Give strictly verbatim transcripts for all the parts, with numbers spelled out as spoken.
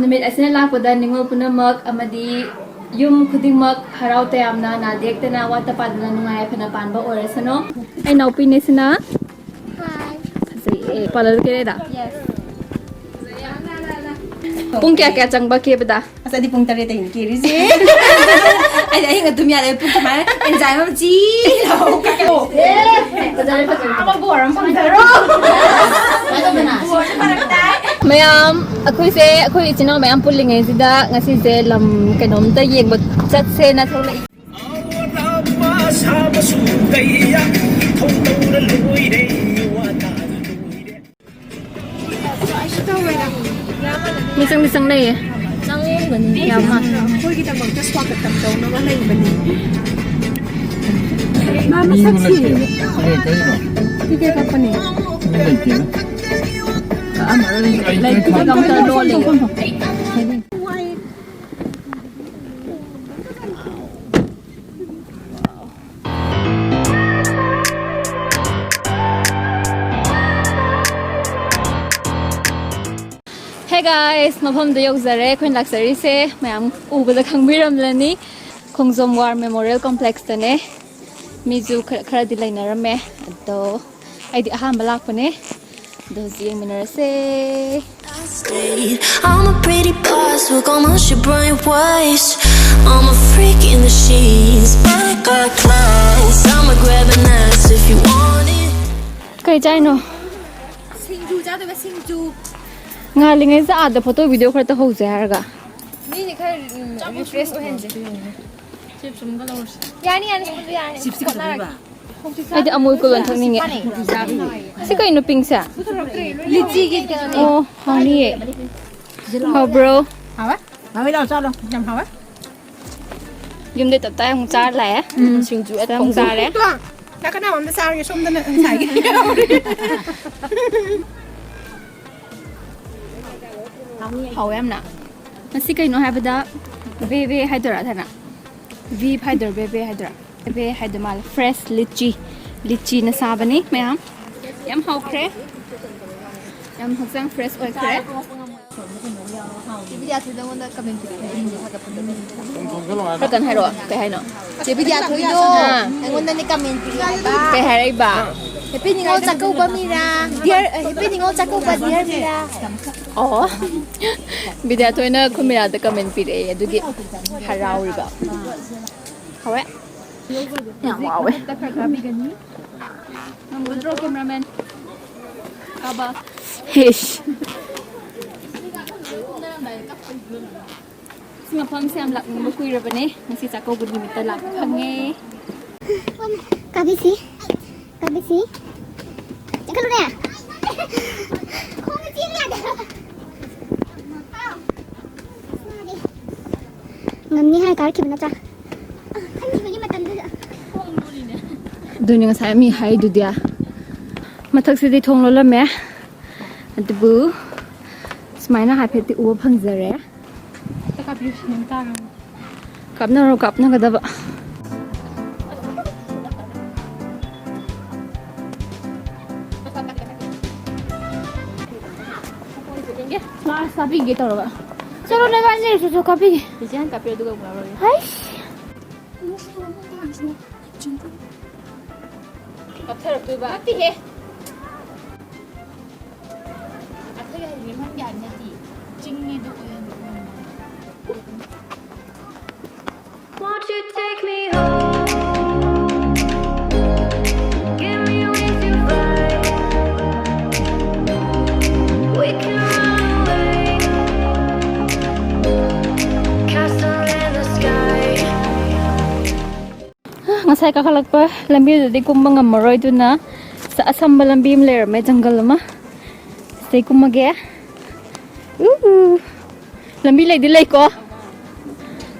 ꯅꯨꯃꯤꯠ ꯑꯁꯤꯅ ꯂꯥꯛꯄꯗ ꯅꯤꯉꯣꯜ ꯄꯨꯝꯅꯃꯛ ꯑꯃꯗꯤ ꯌꯨꯝ ꯈꯨꯗꯤꯡꯃꯛ ꯍꯔꯥꯎ ꯇꯌꯥꯝꯅ, ꯅꯥꯗ ꯌꯦꯛꯇꯅ, ꯋꯥꯠꯇ ꯄꯥꯗꯅ, ꯅꯨꯡꯉꯥꯏ ꯌꯥꯏꯐꯅ ꯄꯥꯟꯕ ꯑꯣꯏꯔꯁꯅꯨ꯫ ꯑꯩ ꯏꯅꯥꯎꯄꯤꯅꯦ ꯁꯤꯅ꯫ ꯐꯖꯩꯌꯦ꯫ ꯄꯥꯔꯂꯔ ꯀꯦꯔꯦꯗ? ꯄꯨꯡ ꯀꯌꯥ ꯀꯌꯥ ꯆꯪꯕ ꯀꯦꯕꯗ? ꯑꯁ, ꯑꯩꯗꯤ ꯄꯨꯡ ꯇꯔꯦꯠꯇꯒꯤꯅꯤ ꯀꯦꯔꯤꯁꯦ꯫ ꯑꯩꯗꯤ ꯑꯍꯤꯡ ꯑꯗꯨꯝ ꯌꯥꯗꯦ꯫ ꯄꯨꯡ ꯀꯃꯥꯏꯅ ꯑꯦꯟꯖꯥꯏ ꯑꯃ ꯆꯤ ꯂꯥꯎ ꯀꯥꯏ꯫ ꯐꯖꯔꯦ, ꯐꯖꯔꯦ꯫ ꯑꯃ ꯕꯣꯔ ꯑꯃ ꯐꯪꯖꯔꯣ꯫ ꯃꯌꯥꯝ, ꯑꯩꯈꯣꯏꯁꯦ, ꯑꯩꯈꯣꯏ ꯏꯆꯤꯟ ꯏꯅꯥꯎ ꯃꯌꯥꯝ ꯄꯨꯜꯂꯤꯉꯩꯁꯤꯗ ꯉꯁꯤꯁꯦ ꯂꯝ ꯀꯩꯅꯣꯝꯇ ꯌꯦꯡꯕ ꯆꯠꯁꯦꯅ ꯊꯣꯛꯂꯛꯏ꯫ ꯃꯤ ꯆꯪꯗꯤ ꯆꯪꯅꯩꯌꯦ꯫ ꯆꯪꯉꯝꯒꯅꯤ꯫ ꯌꯥꯝ ꯃꯥꯜꯂꯦ꯫ ꯑꯩꯈꯣꯏꯒꯤꯗꯃꯛꯇ ꯁ꯭ꯋꯥꯒꯠꯇꯝ ꯇꯧꯅꯕ ꯂꯩꯕꯅꯤ꯫ ꯃꯥ ꯃꯁꯛꯁꯤ꯫ ꯀꯩꯅꯣ? ꯇꯤꯀꯦꯠ ꯀꯛꯄꯅꯤ꯫ ꯃꯤ ꯂꯩꯇꯦꯗ꯫ ꯀꯛꯑꯝꯃꯔꯣꯏ꯫ ꯂꯩꯇꯦ꯫ ꯂꯩꯇꯦ꯫ ꯀꯥꯎꯟꯇꯔ ꯂꯣꯜꯂꯦ꯫ Hey guys, ꯃꯐꯝꯗ ꯌꯧꯖꯔꯦ ꯑꯩꯈꯣꯏꯅ ꯂꯥꯛꯆꯔꯤꯁꯦ꯫ ꯃꯌꯥꯝ ꯎꯕꯗ ꯈꯪꯕꯤꯔꯝꯂꯅꯤ, ꯈꯣꯡꯖꯣꯝ War Memorial Complexꯇꯅꯦ꯫ ꯃꯤꯁꯨ ꯈꯔ, ꯈꯔꯗꯤ ꯂꯩꯅꯔꯝꯃꯦ, ꯑꯗꯣ ꯑꯩꯗꯤ ꯑꯍꯥꯟꯕ ꯂꯥꯛꯄꯅꯦ꯫ ꯑꯗꯣ ꯍꯧꯖꯤꯛ ꯌꯦꯡꯃꯤꯟꯅꯔꯁꯦ꯫ I'm a pretty boss, look almost your brainwaves. I'm a freak in the sheets, but I got class. I'ma grab an ass if you want it. ꯀꯩ ꯆꯥꯏꯅꯣ? ꯁꯤꯡꯖꯨ ꯆꯥꯗꯣꯏꯕ, ꯁꯤꯡꯖꯨ꯫ ꯉꯥꯜꯂꯤꯉꯩꯁꯤꯗ ꯑꯥꯗ ꯐꯣꯇꯣ ꯚꯤꯗꯤꯑꯣ ꯈꯔ ꯇꯧꯍꯧꯁꯦ ꯍꯥꯏꯔꯒ꯫ ꯃꯤꯅꯤ ꯈꯔ, ꯎꯝ, ꯔꯤꯐ꯭ꯔꯦꯁ ꯑꯣꯏꯍꯟꯁꯦ꯫ ꯆꯤꯞꯁ ꯑꯃꯒ ꯂꯧꯔꯁꯤ꯫ ꯌꯥꯅꯤ, ꯌꯥꯅꯤ, ꯑꯗꯨ ꯌꯥꯅꯤ꯫ ꯆꯤꯞꯁ ꯈꯛꯇꯅꯦꯕ? ꯑꯩꯗꯤ ꯑꯃꯨꯜ ꯀꯨꯜ ꯑꯣꯏꯅ ꯊꯛꯅꯤꯡꯉꯦ꯫ ꯁꯤ ꯀꯩꯅꯣ ꯄꯤꯡꯁꯦ? ꯂꯤꯆꯤꯒꯤ ꯀꯩꯅꯣꯅꯦ꯫ ꯑꯣ, ꯍꯥꯎꯅꯤꯌꯦ꯫ ꯍꯥꯎꯕ꯭ꯔꯣ? ꯍꯥꯎꯋꯦ? ꯍꯥꯎꯋꯦ, ꯂꯥꯎ ꯆꯥꯔꯣ꯫ ꯌꯥꯝ ꯍꯥꯎꯋꯦ꯫ ꯌꯨꯝꯗꯩ ꯇꯞꯇꯥꯏ ꯑꯃꯨꯛ ꯆꯥꯔ ꯂꯥꯛꯑꯦ꯫ ꯎꯝ, ꯁꯤꯡꯖꯨ ꯁꯤꯗ ꯑꯃꯨꯛ ꯆꯥꯔꯦ꯫ ꯂꯥꯛ, ꯆꯥꯛ ꯀꯅꯥ ꯑꯝꯇ ꯆꯥꯔꯒꯦ ꯁꯣꯝꯗꯅ ꯉꯁꯥꯏꯒꯤ꯫ ꯍꯥꯎꯋꯦ ꯌꯥꯝꯅ꯫ ꯃꯁꯤ ꯀꯩꯅꯣ ꯍꯥꯏꯕꯗ ꯕꯦ ꯕꯦ ꯍꯥꯏꯗꯣꯏꯔꯥ ꯊꯥꯏꯅ? ꯚꯤ ꯍꯥꯏꯗꯣꯏꯔꯥ, ꯕꯦ ꯕꯦ ꯍꯥꯏꯗꯣꯏꯔꯥ? ꯕꯦ ꯕꯦ ꯍꯥꯏꯗꯣꯏ ꯃꯥꯜꯂꯦ꯫ ꯐ꯭ꯔꯦꯁ ꯂꯤꯆꯤ, ꯂꯤꯆꯤꯅ ꯁꯥꯕꯅꯤ ꯃꯌꯥꯝ꯫ ꯌꯥꯝ ꯍꯥꯎꯈ꯭ꯔꯦ, ꯌꯥꯝ ꯍꯛꯆꯥꯡ ꯐ꯭ꯔꯦꯁ ꯑꯣꯏꯈ꯭ꯔꯦ꯫ ꯆꯦ ꯕꯤꯗ꯭ꯌꯥꯊꯣꯏ ꯅꯉꯣꯟꯗ ꯀꯃꯦꯟ ꯄꯤꯔꯛꯑꯦ꯫ ꯈꯔ ꯀꯟꯅ ꯍꯥꯏꯔꯛꯑꯣ꯫ ꯀꯩ ꯍꯥꯏꯅꯣ? ꯆꯦ ꯕꯤꯗ꯭ꯌꯥꯊꯣꯏꯗꯣ ꯑꯥ꯫ ꯑꯩꯉꯣꯟꯗꯅꯦ ꯀꯃꯦꯟ ꯄꯤꯔꯛꯑꯦ ꯍꯥꯏꯕ꯫ ꯀꯩ ꯍꯥꯏꯔꯛꯏꯕ? ꯍꯦꯄꯤ ꯅꯤꯉꯣꯜ ꯆꯥꯛꯀꯧꯕ ꯃꯤꯔꯥ? Dear, happy Ningol Chakkouba dear ꯃꯤꯔꯥ? ꯑꯣ꯫ ꯕꯤꯗ꯭ꯌꯥꯊꯣꯏꯅ ꯈꯨꯃꯤꯔꯥꯗ ꯀꯃꯦꯟ ꯄꯤꯔꯛꯑꯦ, ꯑꯗꯨꯒꯤ ꯍꯔꯥꯎꯔꯤꯕ꯫ ꯍꯧꯔꯦ꯫ ꯌꯥꯝ ꯋꯥꯎꯋꯦ꯫ ꯉꯝꯒꯗ꯭ꯔꯣ, cameraman? ꯀꯥꯕ꯫ ꯍꯤꯁ꯫ ꯁꯤ ꯃꯐꯝꯁꯦ ꯌꯥꯝ ꯂꯥꯛꯅꯤꯡꯕ ꯀꯨꯏꯔꯕꯅꯦ꯫ ꯉꯁꯤ ꯆꯥꯛꯀꯧꯕ ꯅꯨꯃꯤꯠꯇ ꯂꯥꯛꯄ ꯐꯪꯉꯦ꯫ ꯀꯥꯕꯤꯁꯤ꯫ ꯀꯥꯕꯤꯁꯤ꯫ ꯆꯦꯟꯈꯠꯂꯨꯅꯦ꯫ ꯈꯣꯡꯅ ꯆꯦꯟꯕ ꯌꯥꯗꯦ꯫ ꯉꯝꯅꯤ ꯍꯥꯏ ꯀꯥꯔꯛꯈꯤꯕ ꯅꯠꯇ꯭ꯔꯥ? ꯑ, ꯈꯟꯈꯤꯕꯒꯤ ꯃꯇꯝꯗꯨꯗ꯫ ꯑꯗꯨꯅꯤ ꯉꯁꯥꯏ ꯃꯤ ꯍꯥꯏꯗꯨꯗꯤ꯫ ꯃꯊꯛꯁꯤꯗꯤ ꯊꯣꯡ ꯂꯣꯜꯂꯝꯃꯦ꯫ ꯑꯗꯨꯕꯨ ꯁꯨꯃꯥꯏꯅ ꯍꯥꯏꯐꯦꯠꯇꯤ ꯎꯕ ꯐꯪꯖꯔꯦ꯫ ꯀꯥꯞꯅꯔꯣ, ꯀꯥꯞꯅꯒꯗꯕ꯫ ꯂꯥꯁ ꯀꯥꯞꯄꯤꯒꯦ ꯇꯧꯔꯒ꯫ ꯆꯠꯂꯣ, ꯅꯕꯥꯅꯤ ꯂꯩꯔꯁꯨ ꯀꯥꯞꯄꯤꯒꯦ꯫ ꯆꯤꯆꯦ ꯍꯥꯟꯅ ꯀꯥꯞꯄꯤꯔꯣ, ꯑꯗꯨꯒ ꯑꯃꯨꯛ ꯂꯧꯔꯒꯦ꯫ ꯍꯩꯁ꯫ ꯀꯥꯞꯊꯔꯛꯇꯣꯏꯕ꯫ ꯅꯠꯇꯦꯍꯦ꯫ ꯑꯩꯈꯣꯏꯒꯤ ꯍꯧꯖꯤꯛ ꯃꯐꯝꯒꯤ ꯍꯥꯏꯕ ꯅꯠꯇꯦ꯫ ꯆꯤꯡꯅꯤꯗꯣ ꯑꯣꯏꯍꯟꯕ ꯉꯝꯃꯣꯏ꯫ Won't you take me home? Give me wings to fly. We can run away. Castle in the sky. ꯉꯁꯥꯏ ꯀꯥꯈꯠꯂꯛꯄ ꯂꯝꯕꯤꯗꯨꯗꯤ ꯀꯨꯝꯕ ꯉꯝꯃꯔꯣꯏ, ꯑꯗꯨꯅ ꯑꯁꯝꯕ ꯂꯝꯕꯤ ꯑꯃ ꯂꯩꯔꯝꯃꯦ, ꯖꯪꯒꯜ ꯑꯃ꯫ ꯁꯤꯗꯩ ꯀꯨꯝꯃꯒꯦ꯫ ꯎ, ꯎ꯫ ꯂꯝꯕꯤ ꯂꯩꯗꯤ ꯂꯩꯀꯣ?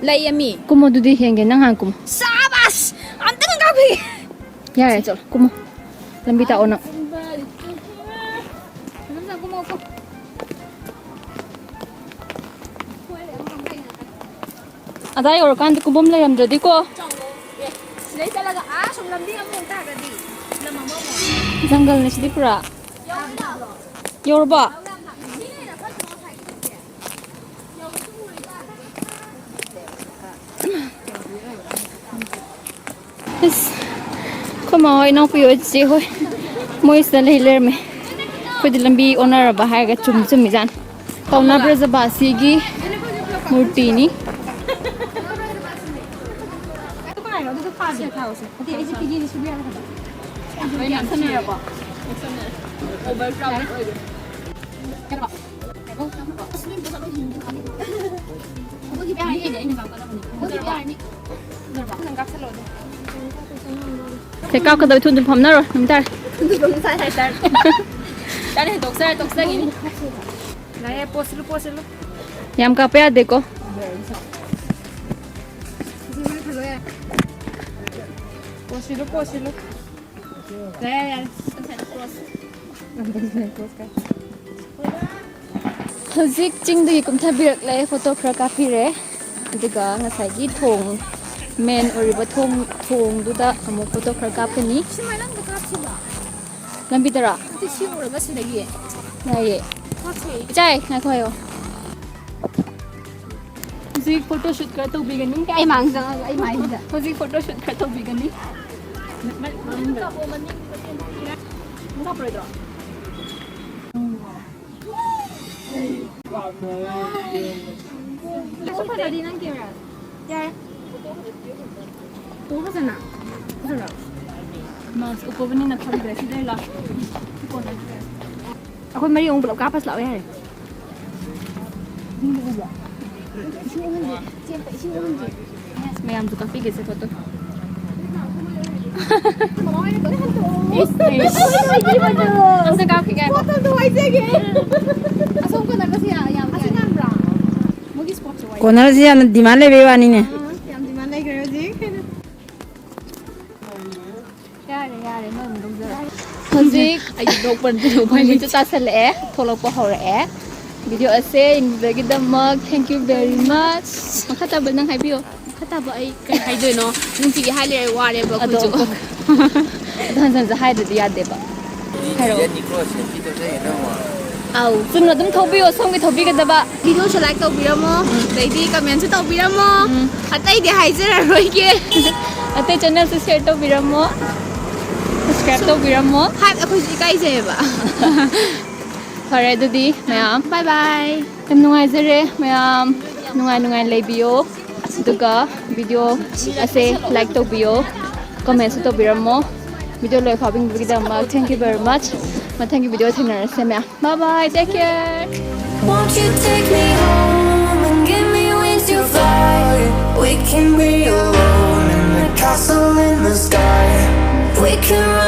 ꯂꯩꯌꯦ ꯃꯤ꯫ ꯀꯨꯝꯃꯣ ꯑꯗꯨꯗꯤ ꯌꯦꯡꯒꯦ, ꯅꯪ ꯍꯥꯟꯅ ꯀꯨꯝꯃꯣ꯫ ꯁꯥꯕꯥꯁ! ꯑꯝꯇꯪ ꯀꯥꯞꯄꯤ! ꯌꯥꯔꯦ, ꯆꯠꯂꯣ, ꯀꯨꯝꯃꯣ꯫ ꯂꯝꯕꯤ ꯇꯥꯛꯑꯣ ꯅꯪ꯫ ꯑꯗꯥꯏ ꯌꯧꯔꯀꯥꯟꯗ ꯀꯨꯝꯐꯝ ꯂꯩꯔꯝꯗ꯭ꯔꯗꯤꯀꯣ꯫ ꯁꯤꯗꯩ ꯆꯠꯂꯒ ꯑꯥ ꯁꯨꯝ ꯂꯝꯕꯤ ꯑꯃꯃꯨꯛ ꯇꯥꯔꯒꯗꯤ ꯂꯝ ꯑꯃꯃꯨꯛ꯫ ꯖꯪꯒꯜꯅꯦ ꯁꯤꯗꯤ ꯄꯨꯔꯥ꯫ ꯌꯧꯔꯕꯣ? ꯑꯁ, ꯑꯩꯈꯣꯏ ꯃꯥ ꯍꯣꯏ, ꯏꯅꯥꯎꯄꯤ ꯍꯣꯏ, ꯆꯦ ꯍꯣꯏ, ꯃꯣꯏ ꯁꯤꯗ ꯂꯩ ꯂꯩꯔꯝꯃꯦ꯫ ꯑꯩꯈꯣꯏꯗꯤ ꯂꯝꯕꯤ ꯑꯣꯟꯅꯔꯕ ꯍꯥꯏꯔꯒ ꯆꯨꯝ ꯆꯨꯝꯃꯤꯖꯥꯠꯅꯤ꯫ ꯄꯥꯎꯅꯥ ꯕ꯭ꯔꯖꯕꯥꯁꯤꯒꯤ ꯃꯨꯔꯇꯤꯅꯤ꯫ ꯁꯦ, ꯀꯥꯞꯀꯗꯕ ꯊꯨꯅ ꯊꯨꯅ ꯐꯝꯅꯔꯣ, ꯅꯨꯃꯤꯠ ꯇꯥꯔꯦ꯫ ꯌꯥꯔꯦ, ꯇꯣꯛꯆꯔꯦ, ꯇꯣꯛꯆꯈꯤꯅꯤ꯫ ꯌꯥꯔꯦ, ꯄꯣꯁꯤꯜꯂꯨ, ꯄꯣꯁꯤꯜꯂꯨ꯫ ꯌꯥꯝ ꯀꯥꯞꯄ ꯌꯥꯗꯦꯀꯣ꯫ ꯄꯣꯁꯤꯜꯂꯨ, ꯄꯣꯁꯤꯜꯂꯨ꯫ ꯌꯥꯔꯦ, ꯌꯥꯔꯦ, ꯌꯥꯔꯦ꯫ ꯍꯧꯖꯤꯛ ꯆꯤꯡꯗꯒꯤ ꯀꯨꯝꯊꯕꯤꯔꯛꯂꯦ, ꯐꯣꯇꯣ ꯈꯔ ꯀꯥꯞꯄꯤꯔꯦ, ꯑꯗꯨꯒ ꯉꯁꯥꯏꯒꯤ ꯊꯣꯡ, ꯃꯦꯟ ꯑꯣꯏꯔꯤꯕ ꯊꯣꯡ, ꯊꯣꯡꯗꯨꯗ ꯑꯃꯨꯛ ꯐꯣꯇꯣ ꯈꯔ ꯀꯥꯞꯀꯅꯤ꯫ ꯁꯤ ꯃꯅꯨꯡꯗ ꯀꯥꯞꯁꯤꯕ? ꯂꯝꯕꯤꯗꯔꯣ? ꯅꯠꯇꯦ, ꯁꯤ ꯎꯔꯒ ꯁꯤꯗꯒꯤ꯫ ꯌꯥꯏꯌꯦ꯫ ꯀꯥꯞꯁꯦ꯫ ꯏꯆꯥꯏ, ꯉꯥꯏꯈꯣ ꯍꯥꯏꯌꯣ꯫ ꯍꯧꯖꯤꯛ ꯐꯣꯇꯣ ꯁꯨꯠ ꯈꯔ ꯇꯧꯕꯤꯒꯅꯤ꯫ ꯑꯩ ꯃꯥꯡ ꯆꯪꯉꯒ, ꯑꯩ ꯃꯥꯡꯁꯤꯗ꯫ ꯍꯧꯖꯤꯛ ꯐꯣꯇꯣ ꯁꯨꯠ ꯈꯔ ꯇꯧꯕꯤꯒꯅꯤ꯫ ꯀꯥꯞꯄꯔꯣꯏꯗ꯭ꯔꯣ? ꯐꯖꯗꯦ ꯅꯪ camera꯫ ꯌꯥꯔꯦ꯫ ꯎ ꯐꯖꯅ꯫ ꯐꯖꯅ꯫ ꯃꯥꯁ ꯎꯞꯄꯕꯅꯤꯅ ꯈꯪꯗ꯭ꯔꯦ꯫ ꯁꯤꯗꯩ ꯂꯥꯎ꯫ ꯑꯩꯈꯣꯏ ꯃꯔꯤ ꯑꯃꯨꯛ ꯄꯨꯂꯞ ꯀꯥꯞꯄꯁꯤ ꯂꯥꯛꯑꯣ ꯌꯥꯔꯦ꯫ ꯃꯌꯥꯝꯁꯨ ꯀꯥꯞꯄꯤꯒꯦꯁꯦ ꯐꯣꯇꯣ꯫ ꯏꯁ, ꯏꯁ꯫ ꯑꯝꯇ ꯀꯥꯞꯈꯤꯒꯦ ꯍꯥꯏꯕ꯫ ꯐꯣꯇꯣꯗꯣ ꯋꯥꯏꯖꯒꯦ꯫ ꯑꯁꯣꯝ ꯀꯣꯅꯔꯒꯁꯦ ꯌꯥ-, ꯌꯥꯝ ꯑꯁꯤ ꯌꯥꯏ꯫ ꯅꯥꯟꯕ꯭ꯔꯥ? ꯃꯣꯏꯒꯤ spotꯁꯦ ꯋꯥꯏ-, ꯀꯣꯅꯔꯁꯦ ꯌꯥꯝꯅ demand ꯂꯩꯕꯩ ꯋꯥꯅꯤꯅꯦ꯫ ꯑꯥ, ꯌꯥꯝ demand ꯂꯩꯈ꯭ꯔꯦ ꯍꯧꯖꯤꯛ꯫ ꯌꯥꯔꯦ, ꯌꯥꯔꯦ, ꯅꯣꯏ ꯑꯃꯨꯛ ꯂꯧꯖꯔꯣ꯫ ꯍꯧꯖꯤꯛ ꯑꯩꯗꯤ ꯅꯣꯛꯄꯅ ꯅꯣꯛꯄꯅ ꯅꯨꯃꯤꯠꯁꯨ ꯇꯥꯁꯜꯂꯛꯑꯦ, ꯊꯣꯛꯂꯛꯄ ꯍꯧꯔꯛꯑꯦ꯫ Video ꯑꯁꯦ ꯌꯦꯡꯕꯤꯕꯒꯤꯗꯃꯛ thank you very much꯫ ꯃꯈꯥ ꯇꯥꯕ ꯅꯪ ꯍꯥꯏꯕꯤꯌꯣ꯫ ꯃꯈꯥ ꯇꯥꯕ ꯑꯩ ꯀꯩ ꯍꯥꯏꯗꯣꯏꯅꯣ? ꯅꯨꯡꯇꯤꯒꯤ ꯍꯥꯏ ꯂꯩꯔꯦ, ꯋꯥꯔꯦꯕ ꯑꯗꯣ ꯑꯩꯈꯣꯏꯁꯨ꯫ ꯑꯗꯣ ꯍꯟꯖꯟ ꯍꯟꯖꯟ ꯍꯥꯏꯗ꯭ꯔꯗꯤ ꯌꯥꯗꯦꯕ꯫ ꯍꯥꯏꯔꯛꯑꯣ꯫ ꯁꯤꯖꯟꯅꯤꯀꯣ, ꯁꯦꯜꯐꯤ ꯊꯧꯖꯔꯤꯗꯣ ꯌꯦꯡꯉꯣ꯫ ꯑꯧ, ꯆꯨꯝꯅ ꯑꯗꯨꯝ ꯊꯧꯕꯤꯌꯣ, ꯁꯣꯝꯒꯤ ꯊꯧꯕꯤꯒꯗꯕ꯫ Videoꯁꯨ like ꯇꯧꯕꯤꯔꯝꯃꯣ, ꯎꯝ꯫ ꯑꯗꯩꯗꯤ commentꯁꯨ ꯇꯧꯕꯤꯔꯝꯃꯣ꯫ ꯎꯝ꯫ ꯑꯇꯩꯗꯤ ꯍꯥꯏꯖꯔꯔꯣꯏꯒꯦ꯫ ꯑꯇꯩ ꯆꯦꯅꯦꯜꯁꯨ ꯁꯤꯌꯔ ꯇꯧꯕꯤꯔꯝꯃꯣ, ꯁꯕꯁꯀ꯭ꯔꯥꯏꯕ ꯇꯧꯕꯤꯔꯝꯃꯣ꯫ ꯍꯥꯏ, ꯑꯩꯈꯣꯏꯁꯨ ꯏꯀꯥꯏꯖꯩꯌꯦꯕ꯫ ꯐꯔꯦ, ꯑꯗꯨꯗꯤ ꯃꯌꯥꯝ Bye bye. ꯌꯥꯝ ꯅꯨꯡꯉꯥꯏꯖꯔꯦ ꯃꯌꯥꯝ, ꯅꯨꯡꯉꯥꯏ ꯅꯨꯡꯉꯥꯏ ꯂꯩꯕꯤꯌꯣ, ꯑꯗꯨꯒ ꯚꯤꯗꯤꯑꯣ ꯑꯁꯦ ꯂꯥꯏꯛ ꯇꯧꯕꯤꯌꯣ, ꯀꯃꯦꯟꯁꯨ ꯇꯧꯕꯤꯔꯝꯃꯣ꯫ ꯚꯤꯗꯤꯑꯣ ꯂꯣꯏ ꯐꯥꯎꯕꯤꯕꯒꯤꯗꯃꯛ thank you very much. ꯃꯊꯪꯒꯤ ꯚꯤꯗꯤꯑꯣ ꯊꯦꯡꯅꯔꯁꯦ ꯃꯌꯥꯝ꯫ Bye bye, take care. Won't you take me home and give me wings to fly? We can be alone in the castle in the sky. We can run